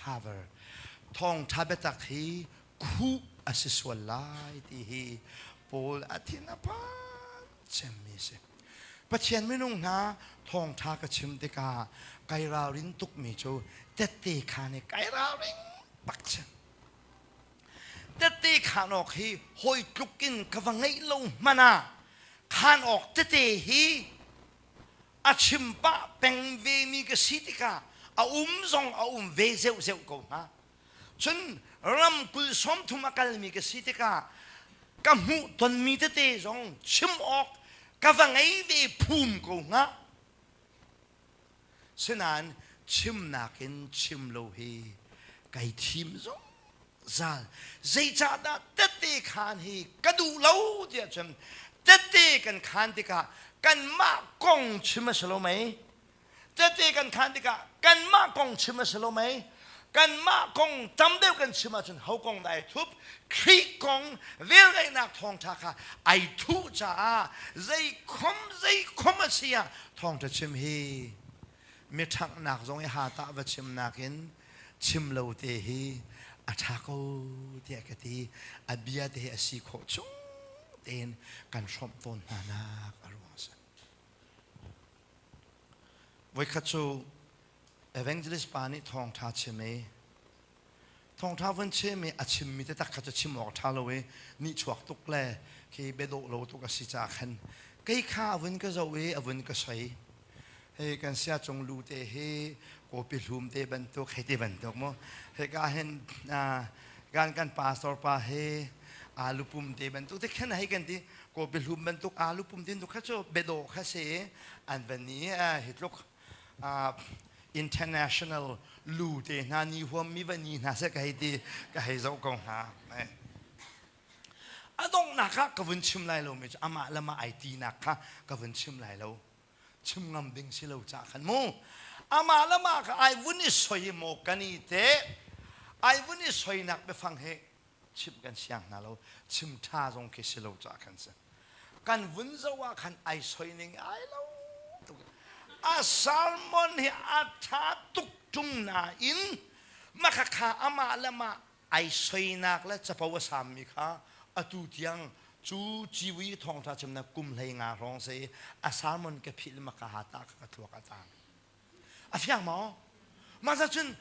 Cover. Thawngṭha biatak hi khuh a si sual lai ti hi Paul a thin a phan cemmi a si. Pathian minung hna thawngṭha ka chim tikah kai ralrin tukmi cu tette khaan i kai ralring bak si. Tette khaan awk hi hawi tluk in ka va ngeih lo hmanh ah khaan awk tete hi a chim pah peng vemi ka si tikah a um zong a um ve zeuhzeuh ko hnga. Cun ram kul 30 a kalmi ka si tikah ka hmuh tonmi tete zong chim awk ka va ngei ve phum ko hnga. Sinain chimnak in chim lo hi kai thim zungzal. Zeicahdah tette khaan hi ka duh lo tiah cun tette kan khaan tikah kanmah kong chim a si lo mei? Tette kan khaan tikah kanmah kong chim a si lo mei? Kanmah kong tam deuh kan chim ahcun ho kong dah ai thup? Khrih kong velngeihnak thawngṭha kha ai thuh caah zeikhom zeikhom a si ah thawngṭha chim hi mi ṭhanghnak zong i ha tah va chim nakin chim lo te hi a ṭha ko tiah ka ti. A bia te hi a si khawh chung tein kan hrawmh tawn hna nak a ruang a si. Voikhat cu evangelist pa nih thawngṭha chim i thawngṭha vun chim i a chimmi taktak kha cu chim awk ṭha lo i nihchuak tuk le khi biadawh lo tuk a si caah khan kei kha a vun ka zoh i a vun ka soi. Hei kan sia cung lu te hi kawpi hlum te bantuk hei ti bantuk mu. Hika hin kan kan pastor pa hi alu pum te bantuk te khan hei kan ti kawpi hlum bantuk alu pum tin kha cu biadawh kha si an van i hi tluk international lu te hna ni huam mi va ni hna seh ka hei ti ka hei zoh ko hna. A donghnak ah ka vun chim lai lo mi cu amah le mah ai tinak kha ka vun chim lai lo. Chim ngam ding si lo ca khan mu. Amah le mah kha ai vun i soi maw kan i te ai vun i soinak biafang he chimh kan siang hna lo. Chim ṭha zong khi si lo ca khan si. Kan vun zoh ah khan ai soi ning ai lo tuk. A sermon hi a ṭha tuk ṭung nain makhakha amah le mah ai soinak le capo a sammi kha atu tiang cu ciwi thawngṭha chimnak kum 15 hrawng si a sermon ka philh maka ha ta ka thluak a tang. A fiang maw? Mah cun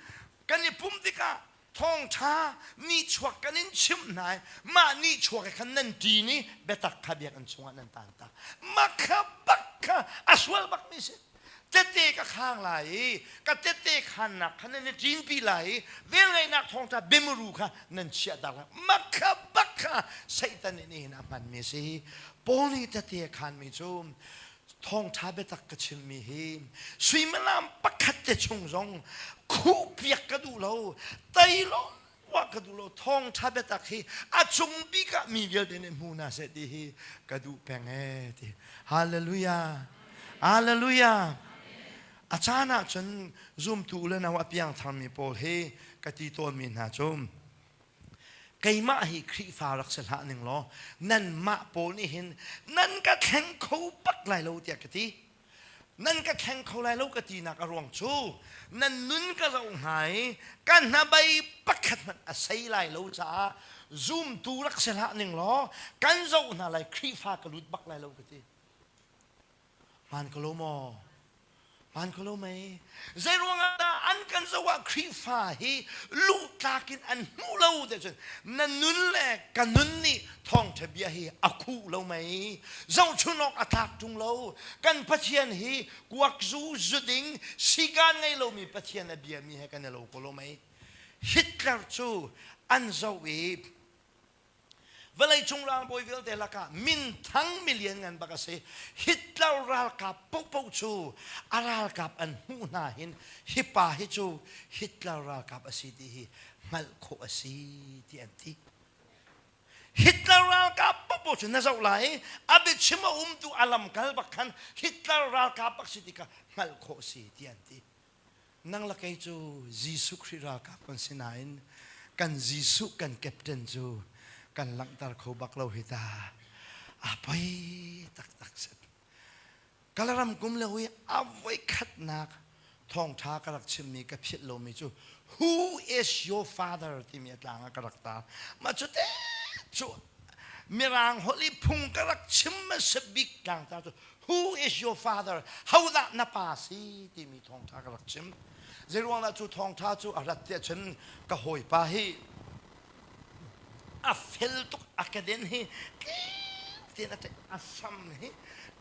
kan i pum tikah thawngṭha nihchuak kan in chimh hna i mah nihchuak he khan nan ṭin i biatak kha biakinn chungah nan tan ta. Mah kha bak kha a sual bakmi si. Tette ka khang lai i ka tette khannak kha nan i ṭinpi lai i velngeihnak thawngṭha biamuru kha nan chiahtak lai. Mah kha bak kha Satan nih nihin a hmanmi a si. Paul nih tette a khanmi cu thawngṭha biatak ka chimmi hi suimilam pakhat te chung zong khuhpiak ka duh lo, tei lo tuah ka duh lo. Thawngṭha biatak hi a cung bik ah mi vialte nih hmu hna seh ti hi ka duh peng ee ti. Hallelujah, hallelujah. A caan ah cun zumtu u le nau a piangtharmi pawl hi ka ti tawnmi hna cu keimah hi Khrihfa rak si hlah ning law nanmah pawl nih hin nan ka thleng kho bak lai lo tiah ka ti. Nan ka thleng kho lai lo ka tinak a ruang cu nan nun ka zoh hna i ka hnabei pakhat hmanh a sei lai lo caah zumtu rak si hlah ning law kan zoh hna lai Khrihfa ka lut bak lai lo ka ti. Hmaan ko lo maw? Hmaan ko lo mei? Zei ruangah dah an kan zoh ah Khrihfa hi luhtlak in an hmuh lo ti cun na nun le ka nun nih thawngṭha bia hi a khuh lo mei? Zohchun awk a tlak ṭung lo. Kan Pathian hi kuak zu zuding sikaan ngei lomi Pathian a biami he kan i lo ko lo mei? Hitler cu an zoh i Vawleicung ralbawi vialte lakah minthang milian ngan bak a si. Hitler ralkap paohpaoh cu a ralkap an hmuh hna hin hi pa hi cu Hitler ralkap a si ti hi hngalh khawh a si ti an ti. Hitler ralkap paohpaoh cu na zoh lai i a biachim a umtu a lamkal bak khan Hitler ralkap bak si ti kha hngalh khawh a si ti an ti. Nang le kei cu Jesuh Khrih ralkap kan si nain kan Jesuh kan captain cu kan langhter kho bak lo hi ta. A poi taktak si. Kalaram kum le hui a voikhatnak thawngtha ka rak chimmi ka philh lomi cu Who is your father timi a tlang ah ka rak tar. Mah cu te cu Mirang holh i phung ka rak chim hmasa bik tlangtar cu Who is your father? Hodah na pa si timi thawngtha ka rak chim. Zeiruang dah cu thawngtha cu a rat tiah cun ka hawipa hi a fel tuk a keden hi tein a a sam hi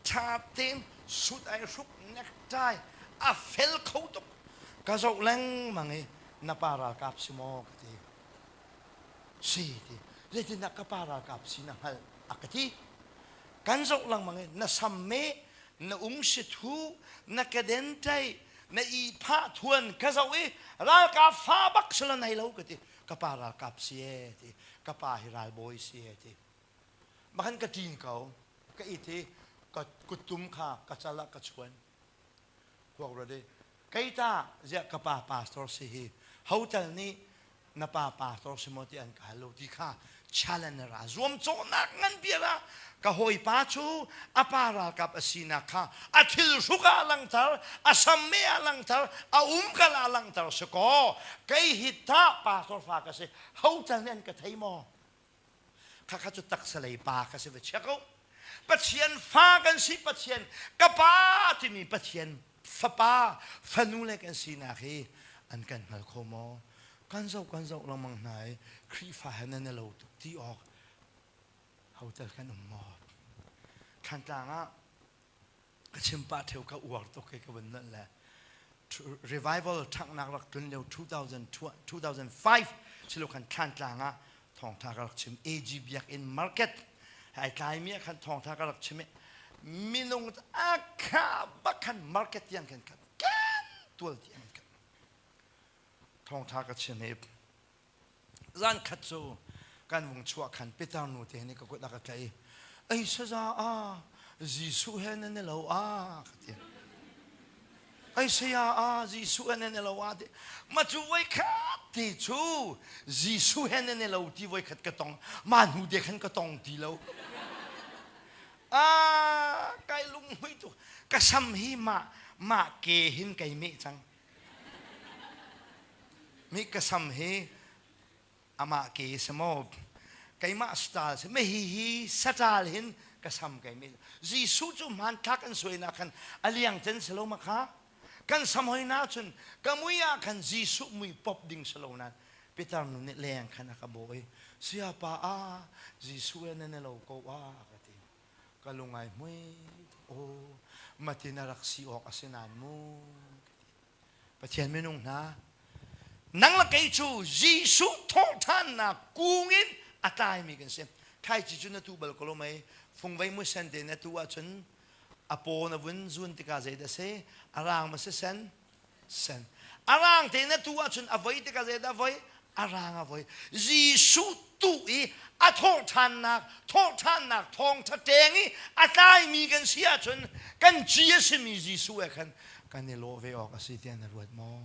ṭha tein suit ai hruk necktie a fel kho tuk ka zoh lengmang i na pa ralkap si maw ka ti si ti zeitindah ka pa ralkap si na hngalh a ka ti kan zoh lengmang i na sam me na ung si thu na keden ṭai na i phah thuan ka zoh i ralkap fa bak si la nei lo ka ti ka pa ralkap si e ti ka pa hi ralbawi si e ti makhan ka ṭin ko ka it i ka kuttum kha ka cal ah ka chuan Kuak ruat i kei ta ziah ka pa pastor si hi hotel nih na pa pastor si maw ti an ka hal lo ti kha challenge ra zuamcawhnak ngan bia ah ka hawipa cu a pa ralkap a sinak kha a thil hruk ah langter a samme ah langter a umkal ah langter si kaw kei hi ta pastor fa ka si hotel nih an ka thei maw Khakha cu taksa lei pa ka si va chia ko. Pathian fa kan si Pathian ka pa timi Pathian fapa fanu le kan sinak hi an kan hngal kho maw? Kan zoh kan zoh lengmang hna i Khrihfa he nan i lo tuk ti awk hotel kan um maw? Thlantlang ah ka chim pah theu ka uar tuk i ka vun nolh le revival ṭhanghnak rak tlun lio 2005 silo khan Thlantlang ah thawngṭha ka rak chim AG Biakinn market ai tlaimi ah khan thawngṭha ka rak chim i minung a kha bak khan market tiang khan kan tual tiang khan thawngṭha ka chim i Zan khat cu kan vung chuah khan Peter nu te nih ka kut a ka tlaih i ei saza a Jesuh he nan i lo a ka ti. Ei saya a Jesuh he nan i lo a ti. Ma cu voi khat te cu Jesuh he nan i lo ti voi khat ka tong. Ma hnu te khan ka tong ti lo. A kai lunghmui tuk. Ka sam hi mah mah ke hin kai meh cang. Mi ka sam hi amah ke si maw keimah style si me hi hi satal hin ka sam kai mi Jesuh cu hmanthlak an suainak khan a liang cen si lo ma kha kan sam hoi na cun ka mui ah khan Jesuh mui pop ding si lo nan Peter nu nih leng khan a ka bawi siapa a Jesuh e na lo ko a ka ti ka lung ai hmui aw matin a rak si awk a si nain mu Pathian minung hna nang le kei cu Jesuh thawhṭhannak kung in a tlaimi kan si thlaici cu na tu bal ko lo mei fungvei muisen te na tu ahcun a paw na vun zun tikah zeidah si a rang ma si sen sen. A rang te na tu ahcun a voi tikah zeidah voi? A rang a voi. Jesuh tu i a thawhṭhannak thawhṭhannak thawngṭha ṭeng i a tlaimi kan si ahcun kan ci a simi Jesuh he khan kan i lawh ve awk a si tiah na ruat maw?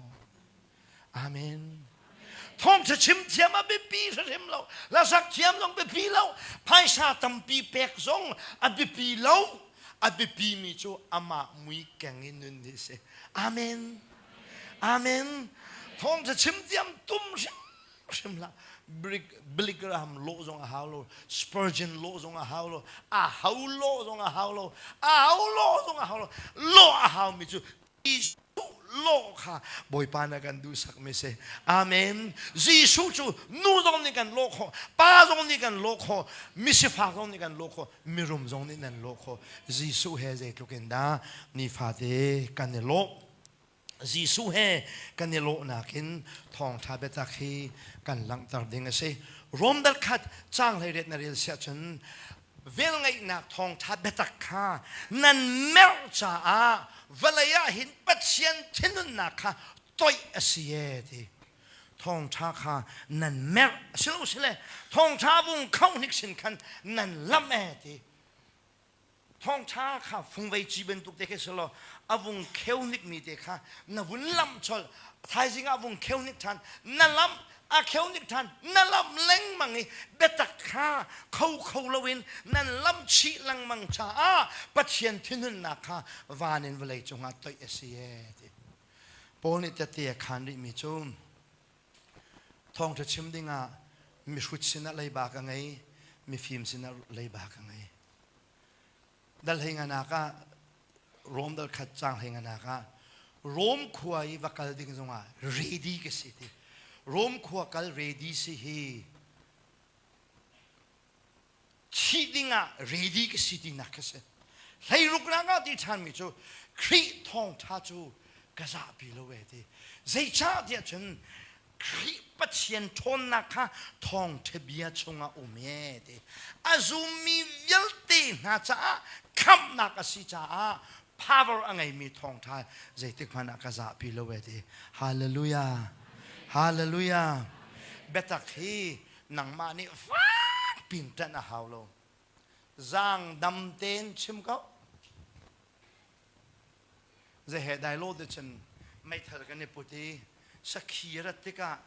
Amen. Thawngṭha chim thiam a biapi hrimhrim lo. Hlasak thiam zong biapi lo. Phaisa tampi pek zong a biapi lo. A biapimi cu amah mui keng in nun hi si. Amen. Amen. Thawngṭha chim thiam tum hrimhrim hlah. Billy Graham lawh zong a hau lo. Spurgeon lawh zong a hau lo. A hau lawh zong a hau lo. A hau lawh zong a hau lo. Lawh a haumi cu lawh kha Bawipa na kan duhsakmi si. Amen. Jesuh cu nu zong nih kan lawh khawh, pa zong nih kan lawh khawh, misifak zong nih kan lawh khawh, mirum zong nih nan lawh khawh. Jesuh he zeitluk in dah nifate kan i lawh. Jesuh he kan i lawhnak in thawngṭha biatak hi kan langhter ding a si. Rom dal khat caang 18 na rel siah cun velngeihnak thawngṭha biatak kha nan merh caah vawlei ah hin Pathian thinhunnak kha toih a si e ti thawngṭha kha nan merh a si lo sile thawngṭha vung kho hnik sin khan nan lamh e ti Thawngṭha kha fungvei ci bantuk te khi si law a vung kheu hnikmi te kha na vun lamh colh thaizing ah vung kheu hnik ṭhan na lamh a kheu hnik ṭhan na lamh lengmang i biatak kha kho kho loin nan lamh chih lengmang caah Pathian thinhunnak kha van in vawlei cungah toih a si ee ti. Paul nih tette a khaan rihmi cu. Thawngṭha chim dingah mihrut sinah leiba ka ngei, mifim sinah leiba ka ngei. Dal hlei nganak ah Rom dal khat cang hlei nganak ah Rom khua i va kal ding zongah ready ka si ti. Rom khua kal ready si hi thih dingah ready ka si tinak ka si. Hleiruk nak ah ti ṭhanmi cu Khrih thawngṭha cu ka zahpi lo e ti. Zeicah tiah cun Khrih Pathian ṭhawnnak kha thawngṭha bia chungah um e ti. A zummi vialte hna caah khamhnak a si caah power a ngeimi thawngṭha zeitik hmanh ah ka zahpi lo e ti. Hallelujah. Hallelujah. Biatak hi nangmah nih fak pin ṭanh a hau lo. Zaang dam tein chim ko. Zehe dai lo te cun meithal kan i put i sakhi rat tikah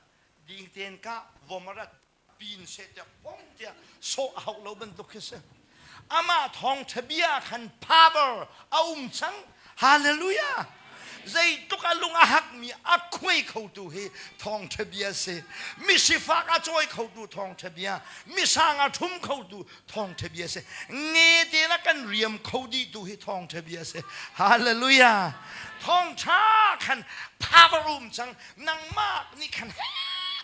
ding tein kah vom a rat pin seh tiah pom tiah sawh a hauh lo bantuk khi si. Amah thawngṭha bia khan power a um cang. Hallelujah! Zeitluk a lung a hakmi a khuai khotu hi thawngṭha bia si. Misifak a cawi khotu thawngṭha bia, misang a ṭhum khotu thawngṭha bia si. Nge te na kan riam kho dih tu hi thawngṭha bia si. Hallelujah! Thawngṭha khan power um cang. Nangmah nih khan he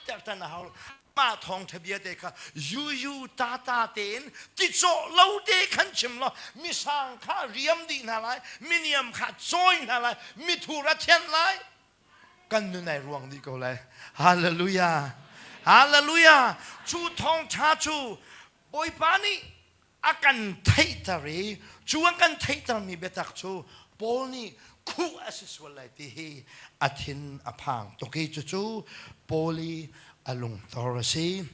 ter tan a hau. Mah thawngṭha bia te kha yuyu tata tein ticawh lo te khan chim law misang kha riam dih hna lai, miniam kha cawi hna lai, mithur a thianh lai. Kan nun ai ruang dih ko lai. Hallelujah. Hallelujah. Cu thawngṭha cu Bawipa nih a kan theihter i cu an kan theihtermi biatak cu Paul nih khuh a si sual lai ti hi a thin a phang tuk i cucu Paul i a lungtor a si.